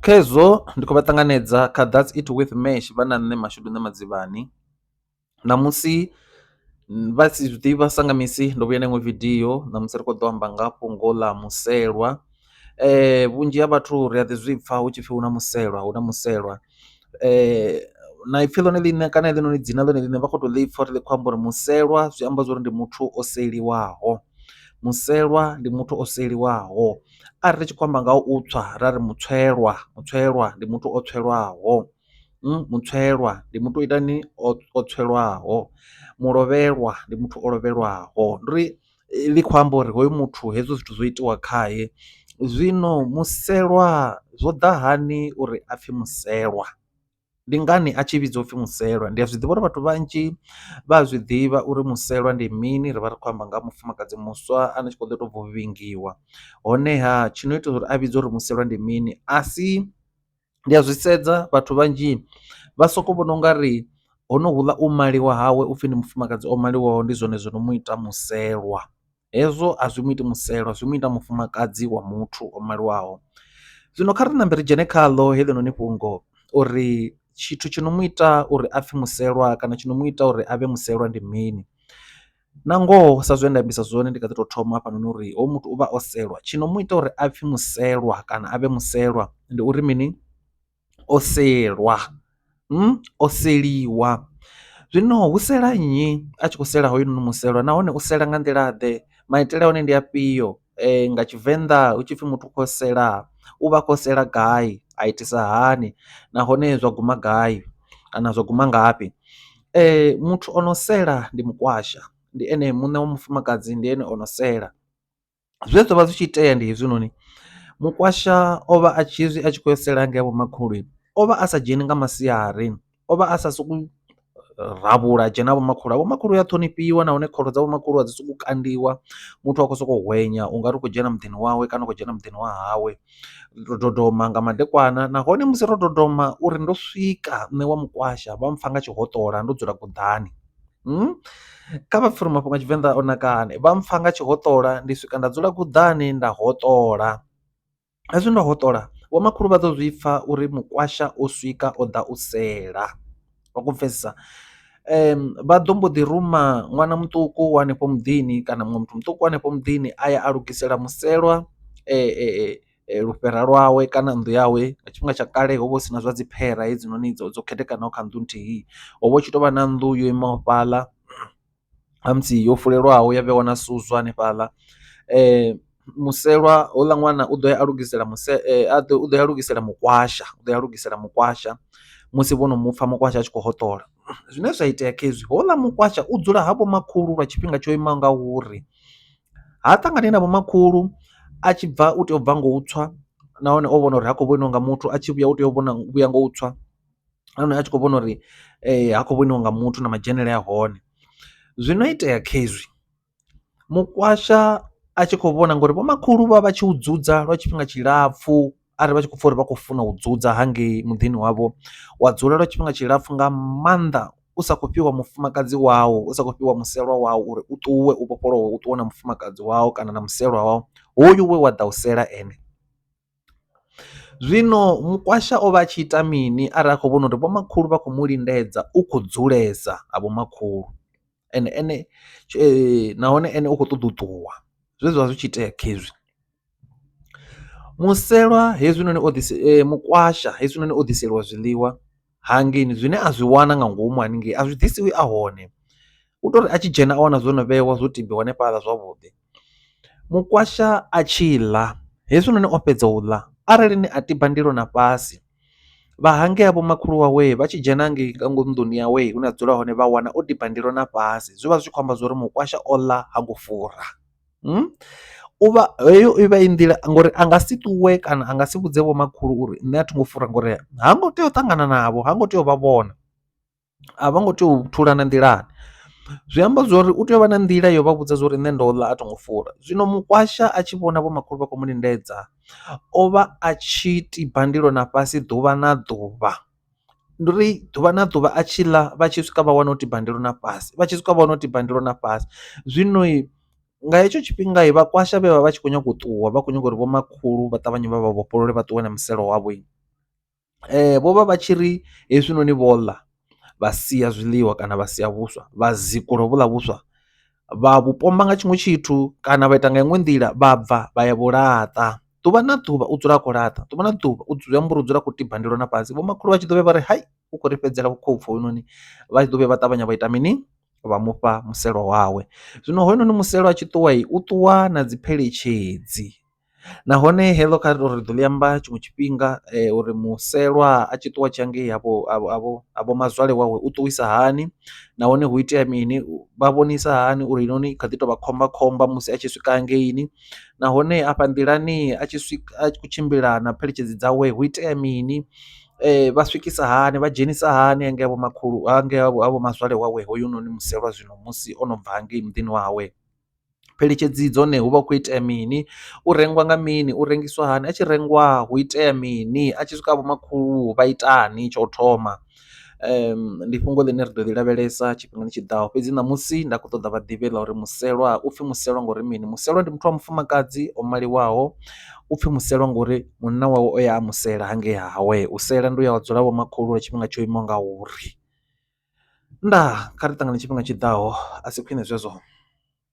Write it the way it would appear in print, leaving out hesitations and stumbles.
Khezwo ndi khou vha ṱanganedza kha That's It With Mash vha na nṋe Mashudu Ṋemadzivhani ṋamusi vha si zwiḓivha sa nga misi ndo vhuya na iṅwe vidio ṋamusi ri kho ḓo amba nga fhungo ḽa muselwa. Vhunzhi ha vhathu ri a ḓi zwipfa hu tshipfi hu na muselwa hu na muselwa na ipfhi ḽone ḽiṋe kana heḽinoni dzina ḽone ḽine vha kho to ḽi pfha uri ḽi khou amba uri muselwa zwi amba zwori ndi muthu o seliwaho muselwa ndi muthu o seliwaho. Arali ri tshi khou amba nga u tswa ra ri mutswelwa mutswelwa ndi muthu o tswelwaho mutswelwa ndi muthu o itani o tswelwaho mulovhelwa ndi muthu o lovhelwaho ndi uri ḽi khou amba uri hoyu muthu hezwo zwithu zwo itiwa khaye. Zwino muselwa zwo ḓa hani uri apfhe muselwa ndi ngani a tshi vhidzwa upfhi muselwa ndi a zwiḓivha uri vhathu vhanzhi vha a zwiḓivha uri muselwa ndi mini ri vha ri khou amba nga ha mufumakadzi muswa a no tshi kho ḓo tou bva u vhingiwa honeha tshi no ita uri a vhidzwe uri muselwa ndi mini a si ndi a zwi sedza vhathu vhanzhi vha soko vhona ungari hono huḽa u maliwa hawe upfhi ndi mufumakadzi o maliwaho ndi zwone zwo no mu ita muselwa. Hezwo a zwi mu iti muselwa zwi mu ita mufumakadzi wa muthu o maliwaho. Zwino kha ri ṋambe ri dzhene khaḽo heḽinoni fhungo uri tshithu tshi no mu ita uri a pfhe muselwa kana tshi no mu ita uri avhe muselwa ndi mini na ngoho sa zwe nda ambisa zwone ndi kha ḓi tou thoma hafhanoni uri hoyu muthu u vha o selwa tshi no mu ita uri a pfhe muselwa kana a vhe muselwa ndi uri mini o selwa o seliwa. Zwino hu sela nnyi a tshi khou sela hoyunoni muselwa nahone u sela nga nḓila ḓe maitele a hone ndi afhio nga tshivenḓa hu tshipfi muthu u khou sela u vha a khou sela gai a itisa hani nahone zwa guma gai kana zwa guma ngafhi. Muthu ono sela ndi mukwasha ndi ene muṋe wa mufumakadzi ndi ene ono sela. Zwe zwa vha zwi tshi itea ndi hezwinoni mukwasha o vha a tshi hezwi a tshi khou sela hangei ha vhomakhulu o vha a sa dzheni nga masiari o vha a sa sokou rabula a dzhena ha vhomakhulu ha vhomakhulu ya ṱhonifhiwa nahone khoro dza vhomakhulu a dzi sokou kandiwa muthu a khou sokou hwenya ungari u khou dzhena muḓini wawe kana u khou dzhena muḓini wa hawe. Ro dodoma nga madekwana nahone musi ro dodoma uri ndo swika nṋe wa mukwasha vha mpfha nga tshihoṱola ndo dzula kuḓani. Kha vha pfhe uri mafhungo a tshivenḓa o naka hani vha mpfha nga tshihoṱola ndi swika nda dzula kuḓani nda hoṱola hezwi ndo hoṱola vho makhulu vha ḓo zwi pfha uri mukwasha o swika o ḓa u sela vha khou pfhesesa. Vha ḓo mbo ḓi ruma ṅwana muṱuku wa hanefho muḓini kana muṅwe muthu muṱuku hanefho muḓini a ya a lugisela muselwa lufhera lwawe kana nnḓu yawe nga tshifhinga tsha kale ho vha hu si na zwa dzi phera hedzinoni dzo dzo khethekanaho kha nnḓu nthihi ho vha hu tshi tovha na nnḓu yo imaho fhaḽa khamusi yo fulelwaho ya vheiwa na suzwa hanefhaḽa. Muselwa houḽa ṅwana u ḓo ya a lugisela muse a ḓo ya a lugisela mukwasha u ḓo ya a lugisela mukwasha musi vhono mupfha mukwasha a tshi khou hoṱola zwine zwa itea khezwi houḽa mukwasha u dzula ha vho makhulu lwa tshifhinga tsho imaho nga uri. Ha ṱangani na vhomakhulu a tshi bva u tea u bva ngo u tswa nahone o vhona uri ha khou vhoniwa nga muthu a tshi vhuya u tea u vhona vhuya ngo u tswa nahone a tshi khou vhona uri ha khou vhoniwa nga muthu na madzhenele a hone. Zwino itea khezwi mukwasha a tshi khou vhona ngori vhomakhulu vha vha tshi u dzudza lwa tshifhinga tshilapfhu arali vha tshi khou pfha uri vha khou funa u dzudza hangei muḓini wavho wa dzula lwa tshifhinga tshilapfhu nga maanḓa u sa khou fhiwa mufumakadzi wau u sa khou fhiwa muselwa wau uri u ṱuwe u vhofholowe u ṱuwe na mufumakadzi wau kana na muselwa wau hoyu we wa ḓa u sela ene. Zwino mukwasha o vha a tshi ita mini arali a khou vhona uri vhomakhulu vha khou mu lindedza u khou dzulesa ha vhomakhulu ende ene nahone ene u khou ṱoḓa u ṱuwa zwe zwavha zwi tshi itea khezwi. Muselwa hezwinoni o ḓi mukwasha hezwinoni o ḓiseliwa zwiḽiwa hangeini zwine a zwi wana nga ngomu haningei a zwi ḓisiwi a hone u tori a tshi dzhena a wana zwo no vheiwa zwo tibiwa hanefhaḽa zwavhuḓi. Mukwasha a tshi ḽa hezwinoni o fhedza u ḽa arali ni a tiba ndilo na fhasi vha hangei ha vhomakhulu wawe vha tshi dzhena hangei nga ngomu nḓuni yawe hune a dzula hone vha wana o tiba ndilo na fhasi zwi vha zwi tshi khou amba zwori mukwasha o ḽa ha ngo fura. U vha heyo i vha i nḓila ngori a nga si ṱuwe kana a nga si vhudze vho makhulu uri nṋe a thi ngo fura ngori ha ngo tea u ṱangana navho ha ngo tea u vha vhona a vho ngo tea u thulana nḓilani. Zwi amba zwori u tea u vha na nḓila yo vha vhudza zwori nṋe ndo ḽa a tho ngo fura zwino mukwasha a tshi vhona vho makhulu vha khou mu lindedza o vha a tshi tiba ndilo na fhasi ḓuvha na ḓuvha. Ndi uri ḓuvha na ḓuvha a tshi ḽa vha tshi swika vha wana o tiba ndilo na fhasi vha tshi swika vha wana o tiba ndilo na fhasi zwino nga hetsho tshifhinga vhakwasha vhe vha vha tshi kho nyaga u ṱuwa vha khou nyaga uri vho makhulu vha ṱavhanye vha vha vhofholole vha ṱuwe na muselo wavho. Vho vha vha tshi ri hezwinoni vho ḽa vha sia zwiḽiwa kana vha sia vhuswa vha zikula ho vhuḽa vhuswa vha vhu pomba nga tshiṅwe tshithu kana vha ita nga iṅwe nḓila vha bva vha ya vhulaṱa ḓuvha na ḓuvha u dzula a khou laṱa ḓuvha na ḓuvha u zwi amba uri u dzula a khou tiba ndilo na fhasi vhomakhulu vha tshi ḓo vhuya vha ri hai u khou ri fhedzela vhukhopfu hoyunoni vha tshi ḓo vhuya vha ṱavhanya vha ita mini vha mufha muselwa wawe. Zwino hoyunoni muselwa a tshi ṱuwa u ṱuwa na dzi pheletshedzi nahone heḽo kha ri ri ḓo ḽi amba tshiṅwe tshifhinga uri muselwa a tshi ṱuwa a tshiya ngei havho ha vho mazwale wawe u ṱuwisa hani nahone hu itea mini vha vhonisa hani uri heinoni i kha ḓi tovha khomba khomba musi a tshi swika hangeini nahone afha nḓilani a tshi swika a tshi kho tshimbila na pheletshedzi dzawe hu itea mini vha swikisa hani vha dzhenisa hani hangei ha vho makhulu hangei ha vho mazwale wawe hoyunoni muselwa zwino musi ono bva hangei muḓini wa hawe. Pheletshedzi dzone hu vha hu khou itea mini u rengwa nga mini u rengiswa hani a tshi rengiwa hu itea mini a tshi swika vho makhulu vha itani tsha u thoma ndi fhungo ḽine ri ḓo ḽi lavhelesa tshifhingani tshiḓaho fhedzi ṋamusi nda kho ṱoḓa vha ḓivhe ḽa uri muselwa upfhi muselwa ngori mini muselwa ndi muthu wa mufumakadzi o maliwaho upfhi muselwa ngori munna wawe o ya a musela hangei hawe u sela ndi u ya wa dzula vho makhulu lwa tshifhinga tsho imaho nga uri. Ndaa kha ri ṱangane tshifhinga tshiḓaho a si khwine zwezwo.